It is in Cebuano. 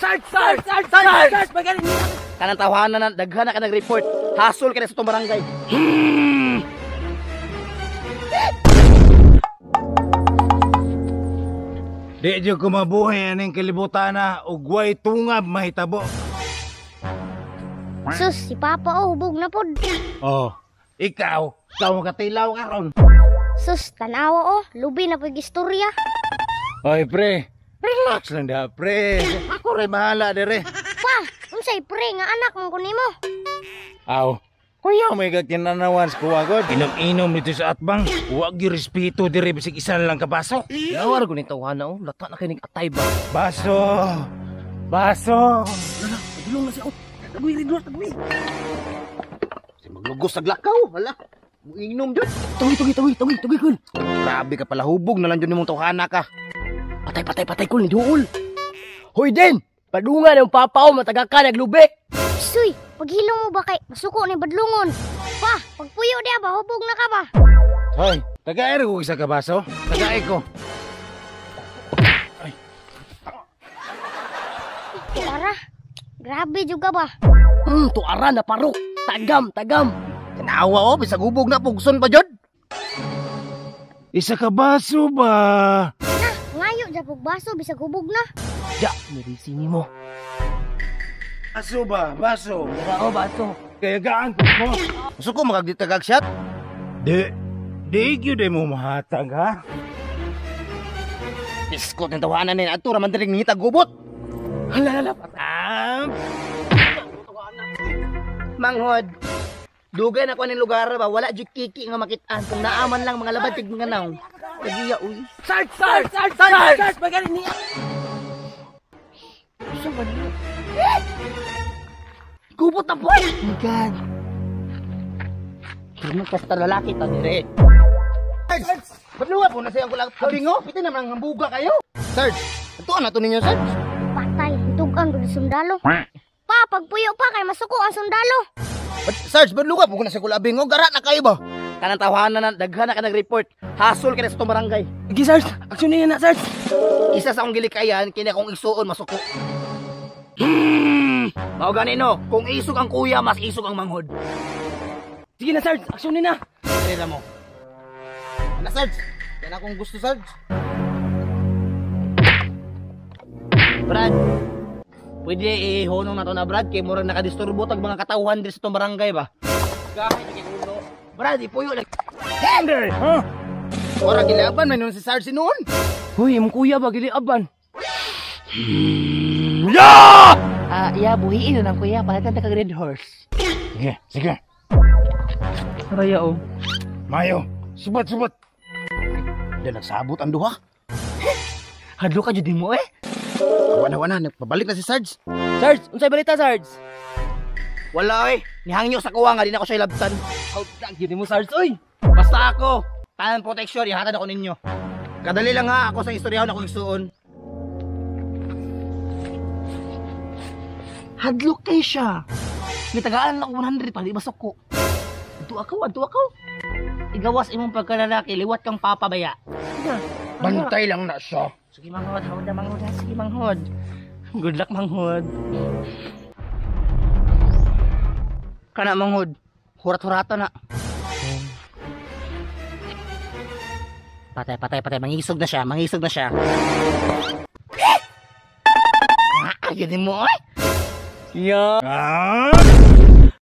Sarge! Sarge! Sarge! Sarge! Sarge! Magaling niya! Kanang tawanan na, daghan na ka nag-report. Hasol ka na sa itong barangay. Di jud ko mabuhi aning kalibutan na ug way tungab mahitabo. Sus, si Papa oh, hubog na pod. Oh, ikaw, ikaw makatilaw karon. Sus, tanawa oh, lubi na pag istorya. Oy pre, relax lang da pre. Ako ray bahala dire. Pa, unsay pre nga anak man ko nimo? Aw, kuya may kakinanawan sa kuwagod. Inom-inom dito sa atbang. Huwag yung respeto dire bisig isa lang ka baso. Yawar ko ni tawana oh, lata na kay atay ba. Baso. Baso. Lala, padulong na siya oh. Tagoy ridor, tagoy. Si maglugos sa glakaw, hala. Inom jud. Tagoy, tagoy, tagoy, tagoy, tagoy kul. Grabe ka pala hubog na lang jud nimong tawhana ka. Patay, patay, patay kul ni duol. Hoy den, padungan ang papa oh, mataga ka naglubi. Suy, paghilom mo ba kay masuko ni badlungon? Pa, pagpuyo diya ba, hubog na ka ba? Hoy, tagaay ko isa ka baso. Tagaay ko. Ay. Tuara, grabe juga ba? Tuara na parok. Tagam, tagam. Tanawa oh, bisag hubog na pugson pa jud. Isa ka baso ba? Na, ngayo ja pug baso bisag hubog na. Ja, nirisi nimo. Baso ba? Baso. Dara oh, baso. Kaya gaan po mo. Gusto ko makagditagag shot. Di, di gyud mo mahatag ha. Biskot ng tawanan ni adto ra man diri ngitag gubot. Hala, hala, patam. Manghod. Dugay na ko ning lugar ba, wala jud kiki nga makit-an kung naaman lang mga labad tig mga naw. Kagiya uy. Sarge! Sarge! Sarge! Sarge! Sarge! Magaling niya. Sa ba niya? Gubot na boy! Oh my God. Pero kasta lalaki ta dire. Sarge! Badluwa po na siyang kulang. Abingo, piti naman ang hambuga kayo. Sarge, atuan na to ninyo, Sarge. Patay, tugan ko sundalo. Pa, pagpuyo pa kay masuko ang sundalo. Sarge, badluwa po na siyang kulang abingo. Gara na kayo ba? Kanang tawanan na, daghan na ka nag-report. Hasol ka na sa itong barangay. Sige, Sarge. Aksyon niya na, Sarge. Isa sa akong gilikayan, kini akong isuon masuko. Mao gani no, kung isog ang kuya, mas isog ang manghod. Sige na, Sarge. Aksyon niya na. Sige na mo. Ana, Sarge. Yan akong gusto, Sarge. Brad, pwede ihonong na to na, Brad. Kay murag nakadisturbo tag mga katawhan diri sa itong barangay ba? Gahay na kay ulo. Brad, ipuyo lang. Hindi! Huh? Ora gilaban man nun si Sarge noon. Hoy, imong kuya ba giliaban? Yeah! Ah, iya, buhiin na ng kuya. Palitan ta kag red horse. Sige, sige. Raya oh. Mayo, subat, subat. Di nagsabot ang duha. Hadlo ka jud mo eh. Wala, wala. Pabalik na si Sarge. Sarge, unsay balita, Sarge? Wala eh. Nihangyo sa kuwa nga, di na ko siya ilabtan. Out na gyud mo, Sarge, oy. Basta ako, tanan protection, ihatad ako ninyo. Kadali lang ha, ako sa istoryahon akong isuon. Hadlok kay siya. Nitagaan lang ako 100 pa, di masok ko. Adto ako, adto ako. Igawas imong pagkalalaki, liwat kang papabaya. Bantay lang na siya. Sige manghod, hawd na manghod, sige manghod. Good luck manghod. Kana manghod, hurat-hurata na. Patay, patay, patay. Mangisog na siya, mangisog na siya. Ah, yun mo, oy! Yeah. Ah!